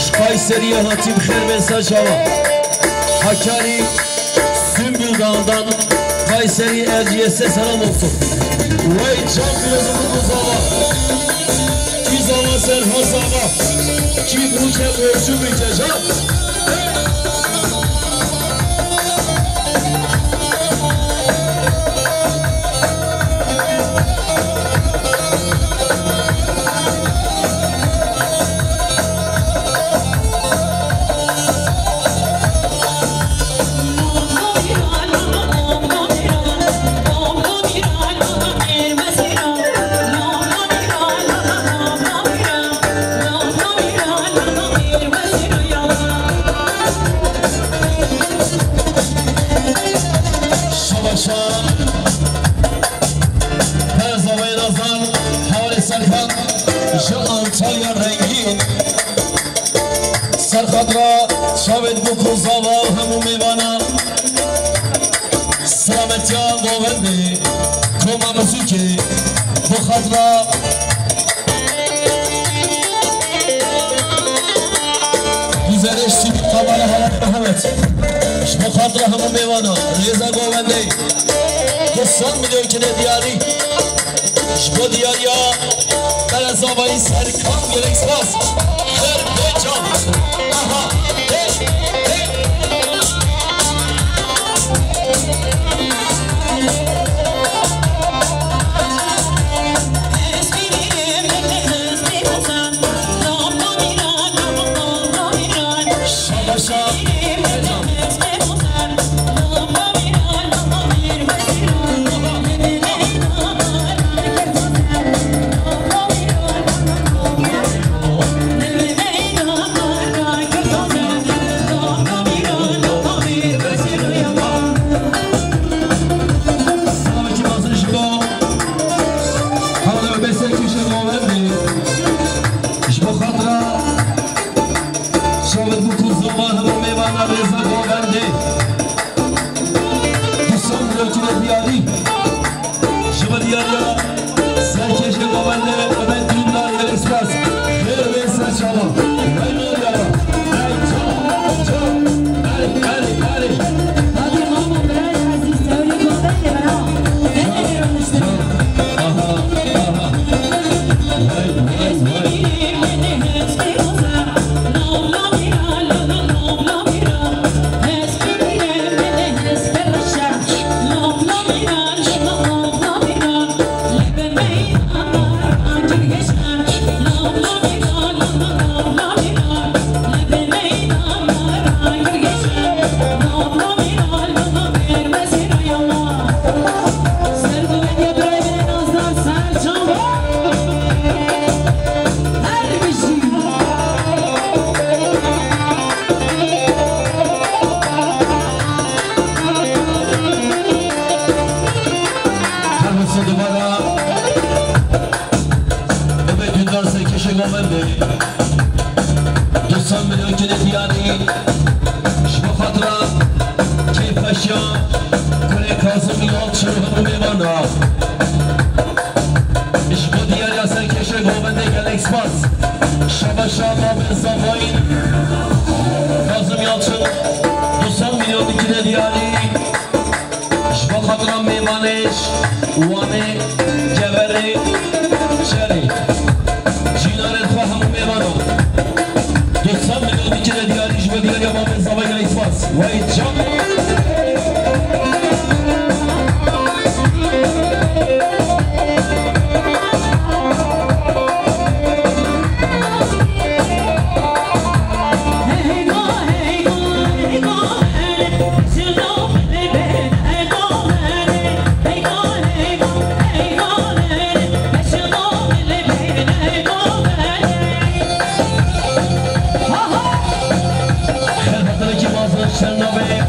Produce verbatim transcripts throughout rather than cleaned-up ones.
Ji Kayseri'ye hatî bi xêr bên ser çawa. Hakkari, Sümbül Dağı'ndan Kayseri Erciyes'e selam olsun. Vay can gözümün uzağa. Biz ama serhaz ama. Ki bu ke borcu bir ceca. Şabaşa, her zavayê nazar, Hawarê Serkan, ji Antalya rengîn. Serkan ra çavê dibo ku zava hemû mêvanan. Selametiya govendê, koma muzîkê, bi xatira Güzerê Sîbî Kamara Halat Mehmet. Ji bo xatira hemû mêvana, rêza govendê, du sed milyon kine diyarî. Ji bo diyariya Qerezavayî Serkan gelek spas. Her bê can. Aha. Hey, hey. Ji bo xatira şevit bû ku zava hemû mêvana rêza govendê. Du sed milyon kine diyarî. Ji bo diyariya serkêşê govendê Mehmet Dündar Express. Xêr bê ser çava. Hey Nurya. Hey çava. Her wisa dubara Umêt Dündar serkêşê govendê. Du sed milyon kinê diyarî. Ji bo xatira kêfxweşiya kurê Kazim Yalçin û hemû mêvana. Ji bo diyariya serkêşê govendê gelek spas. Şabaşa Mamê Zavayî Kazim Yalçin du sed milyon dikine diyarî. Ji bo xatira mêvanê ji Wanê, Geverê, Çerê. Jînarê xwe hemû mêvanan. Du sed milyon dikine diyarî ji bo diyariya Mamê Zavayî gelek spas. Wey can. Xebatinekî mezin ji ser navê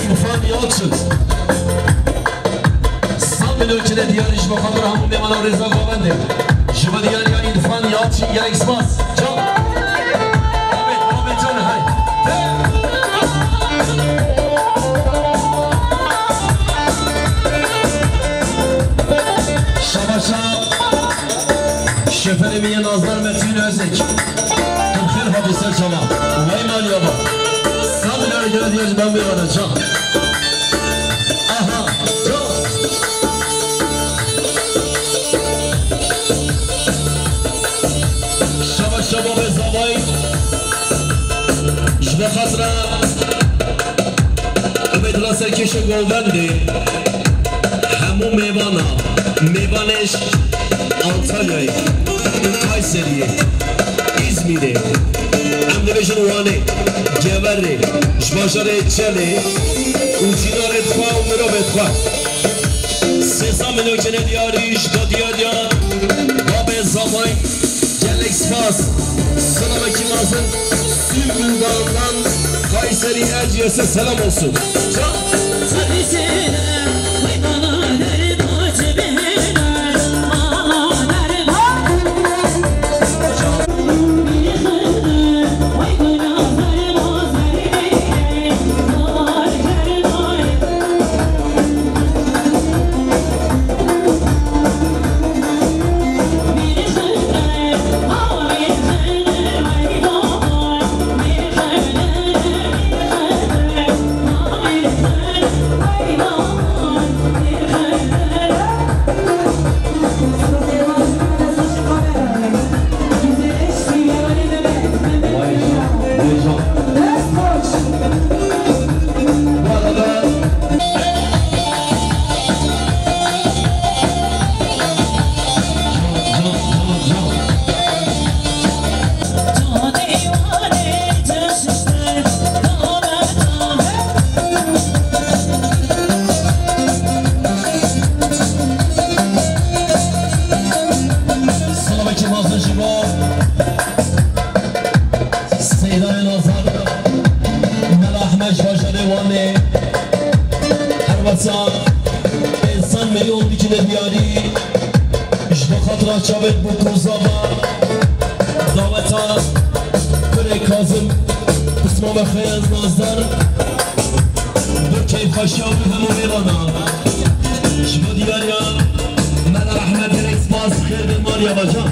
Fan Yalçın. Sed milyon kine diyarî ji bo xatir hemû mêvana rêza govendê. Ji bo diyariya Îrfan Yalçın gelek spas. Can. Ahmet, Ahmet Can, hay. Şabaşa. Şoförê min yê nazdar Metin Özek. Tu xêr hatî ser çava. Vay maliyaba. Sed milyon kine diyarî ji bo mêvana can. Aha, can. Şaba şaba be zavay. Ji be xatira Umêd Raserkêşê Govendê. Hemû mêvana, mêvanê ji Antalyayê, Kayseriyê, Îzmîrê, em dibêjin Wanê, Geverê, ji bajarê Çelê û cînarê xwe û mirovê xwe. Sêzdeh milyon kine diyarî ji bo diyariya babê zavay. Gelek spas. Selamekî mezin. Sülbül Dağı'ndan Kayseri Erciyes'e selam olsun. Can. Selamekî mezin ji bo Seydayê Nazar, Mela Ehmed ji bajarê Wanê, her wesa pênc sed milyon dikine diyarî, ji bo xatira çavên bûk û zava, daweta kurê Kazim, pismama xeyaz Nazar, bi keyfxweşiya wî hemû mêvana. Ji bo diyariya Mela Ehmed gelek spas, xêr bê maliya bacan.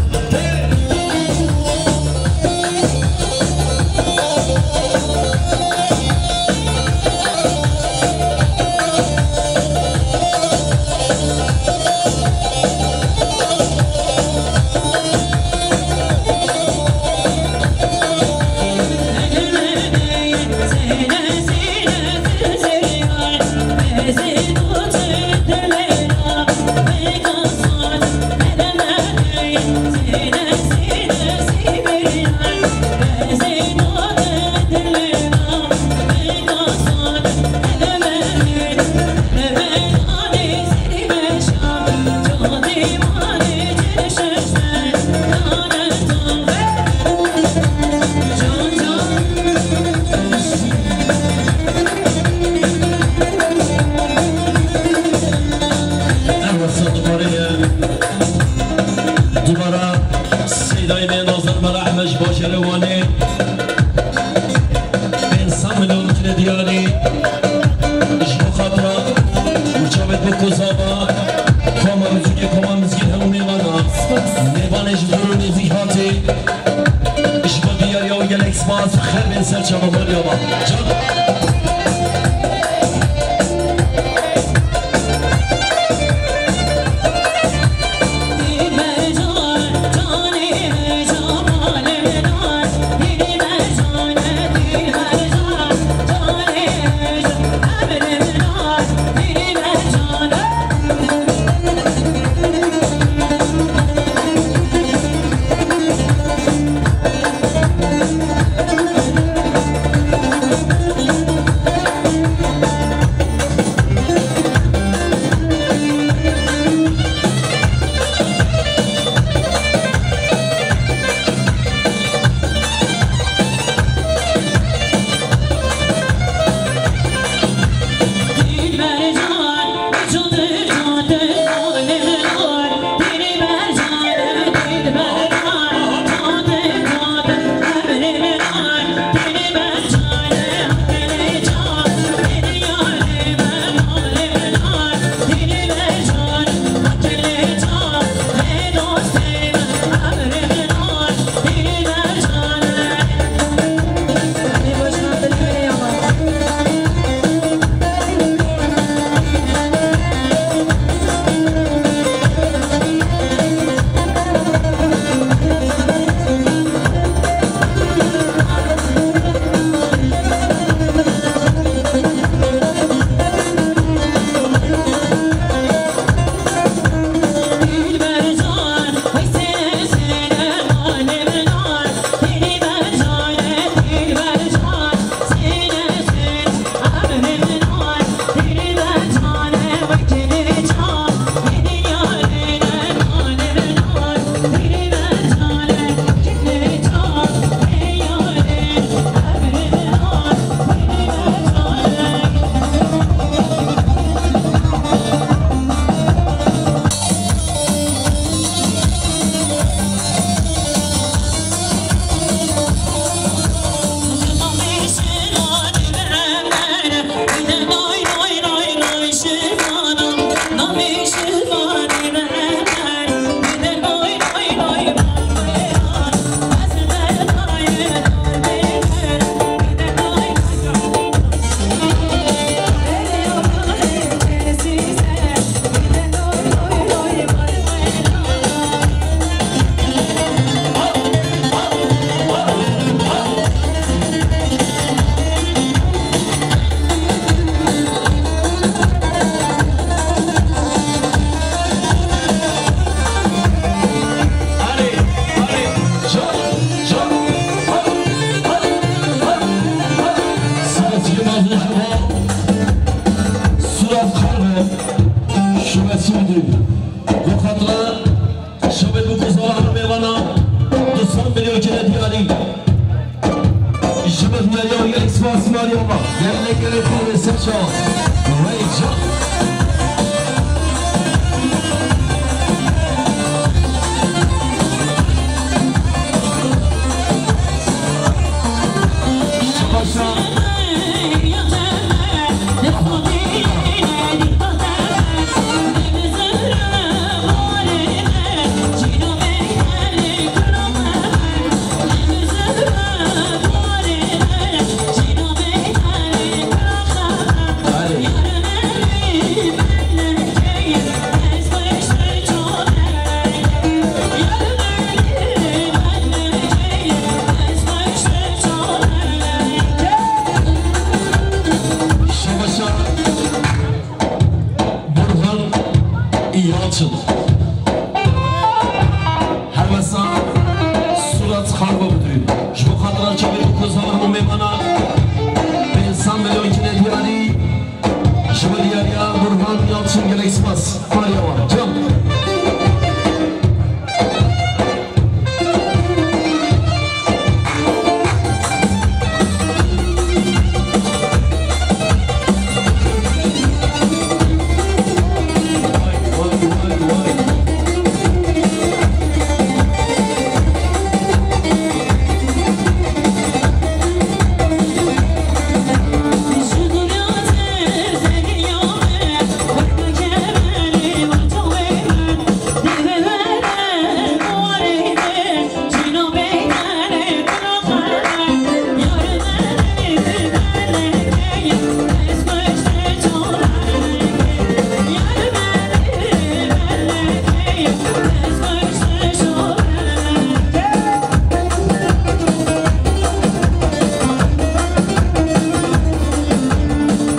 Ev wisa dubare ye. Dubara Seydayê me Nazar Mela Ehmed ji bajarê Wanê. Pênc sed milyon kine diyarî. Ji bo xatira û çavê bûk û zava, koma mizgî, koma mizgî hemû mêvana. Mêvanê ji dûr û nêzîk hatî. Ji bo diyariya wî gelek spas, xêr bên ser çava maliya me. Can. Bo xatira şevê bikuzara hemê vana du sed milyon kire diyarî. Ji bo diyariya wî gelek spas Marya me. Gelek gelek xwe ser çawa. Hey can. Şabaşa. Şabaşa. Burhan Yalçın. Her wesa surat xarba bidurîn. Ji bo xatira çavê û kozana hemû mêvana pênc sed milyon kine diyarî. Ji bo diyariya Burhan Yalçın gelek spas. Mariya wan. Can.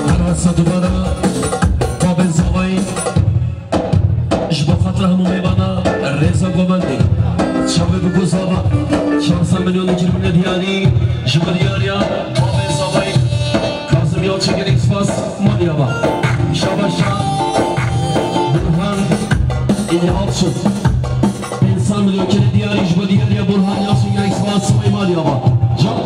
Her wesa dubara babên zavayî. Ji bo xatira hemû mêvana rêza govendê. Çavê bi gozava çar sed milyon kiribine diyarî. Ji bo diyariya babê zavayî Kazim Yalçın gelek spas Mariya va. Şabaşa Burhan Yalçın. Pênc sed milyon kere diyarî ji bo diyariya Burhan Yalçın gelek spas Mariya va. Can.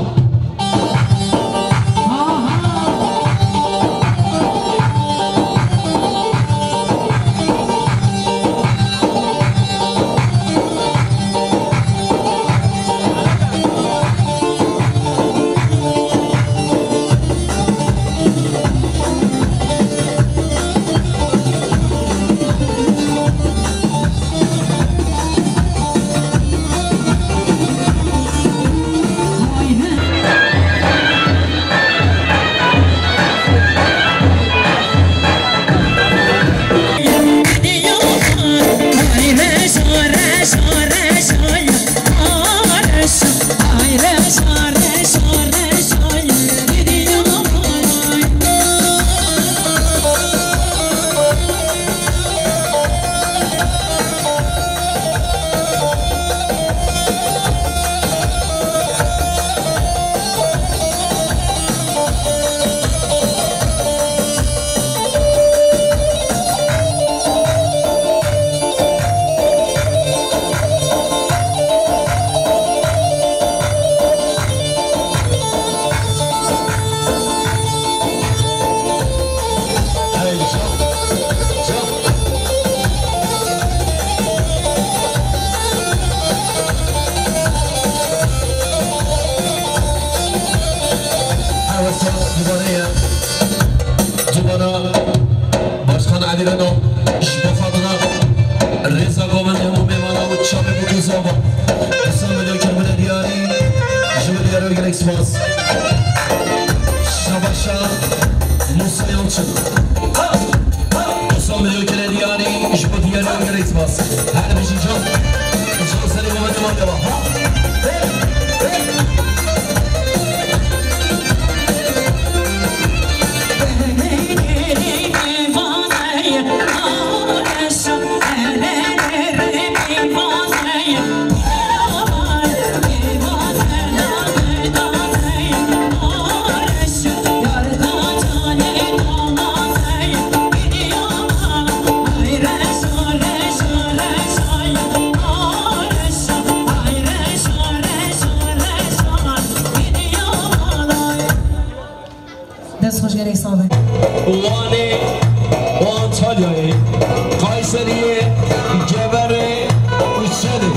Her wesa dubare ye. Dubara Başkan Elî Reno ji bo xatira rêza govendê hemû mêvana û çavê bi gozava. Dîsa milyon kiribine diyarî. Ji bo diyariya gelek spas. Şabaşa Musa Yalçın. Dîsa milyon kere diyarî. Ji bo diyariya gelek spas. Her bijî can. Can serê govendê Mariya va. Ha. Wanê û Antalyayê, Kayseriyê, Geverê û Şelê.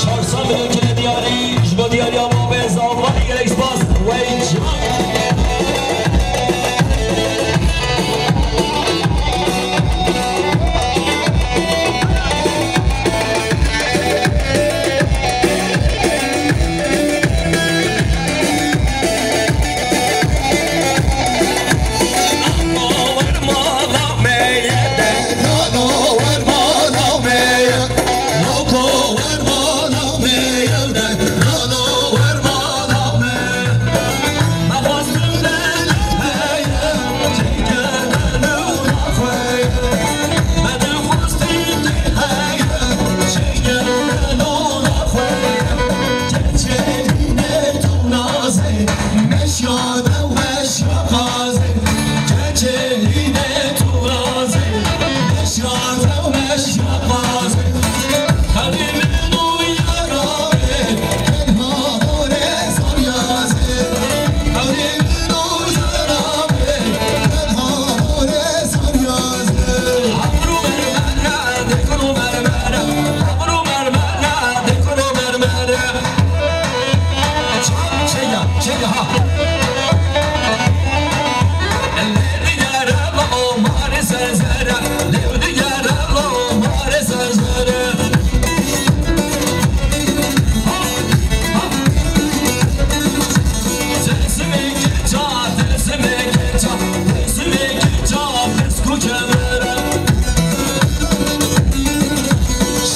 Çar sed milyon kine diyarî, ji bo diyariya Babê Zavalî gelek spas. Wey can.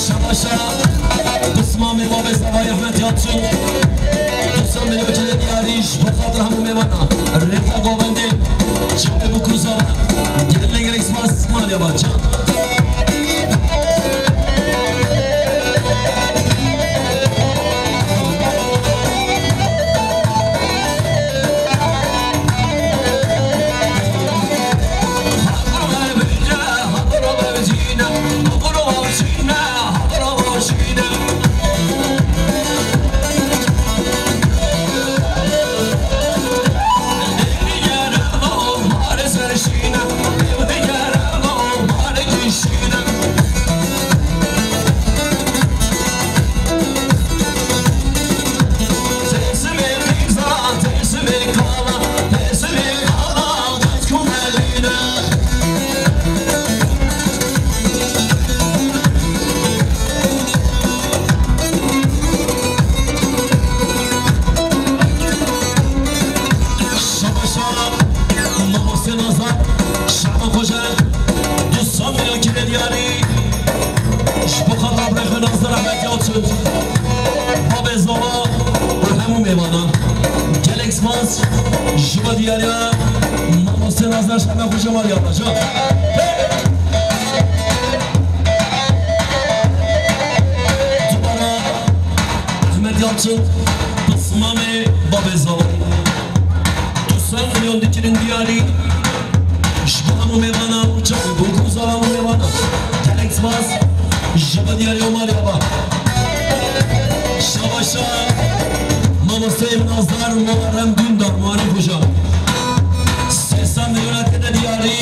Şabaşa, pismamê Babê Zavayê Ehmed Yalçın, du sed milyon kine diyarî ji bo xatir hemû mêvana. Rêxa govendê, çavê bûk û zavan. Gelin gelek spas, Maliya Bacan. Şabaşa, Mamoste Nazar, Şaban Koca, du sed milyon kine diyarî. Ji bo xatir birayê xwe Nazar Ehmed Yalçın, Babê Zava û hemû mêvana. Gelek spas ji bo diyariya Mamoste Nazar Şaban Koca Maliya Bacan. Dubara Ehmed Yalçın, pismamê Babê Zavayî. Du sed milyon dikirin diyarî. Ji bo hemû mêvana û çavê bûk û zavan hemû mêvana. Gelek spas ji bo diyariya Maliya Bacan. Şabaşa Mamoste Nazar Muharrem Dündar, Muharrem Hoca. Sê sed milyona têde diyarî.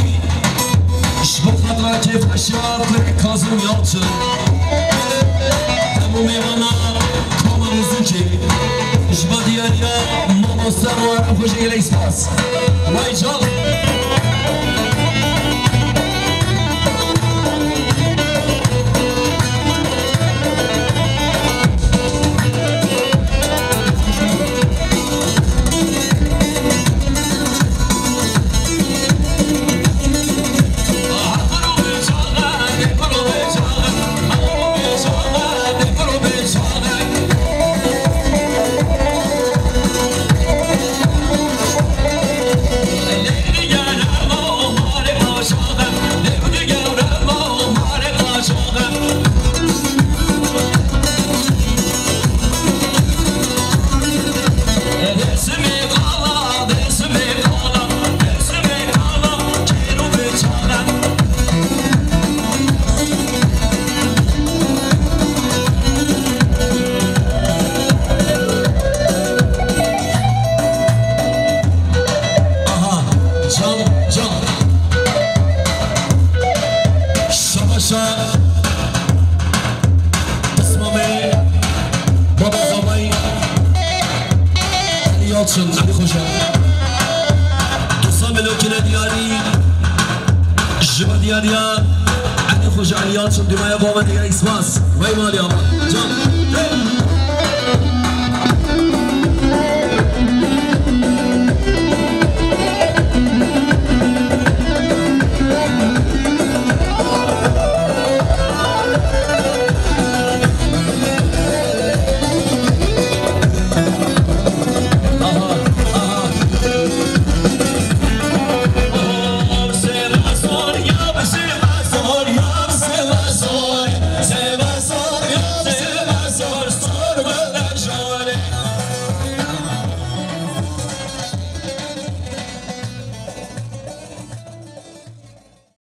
Ji bo xatira kêfxweşiya kurê Kazım Yalçın. Hemû mêvana koma Rûzûkê. Ji bo diyariya mamoste Muharrem Xwecê gelek spas. Vay can. Yadiya Elî Xoca Elî Yalçın Dümaya Goma Degre İspas. Vay mali ama. Can.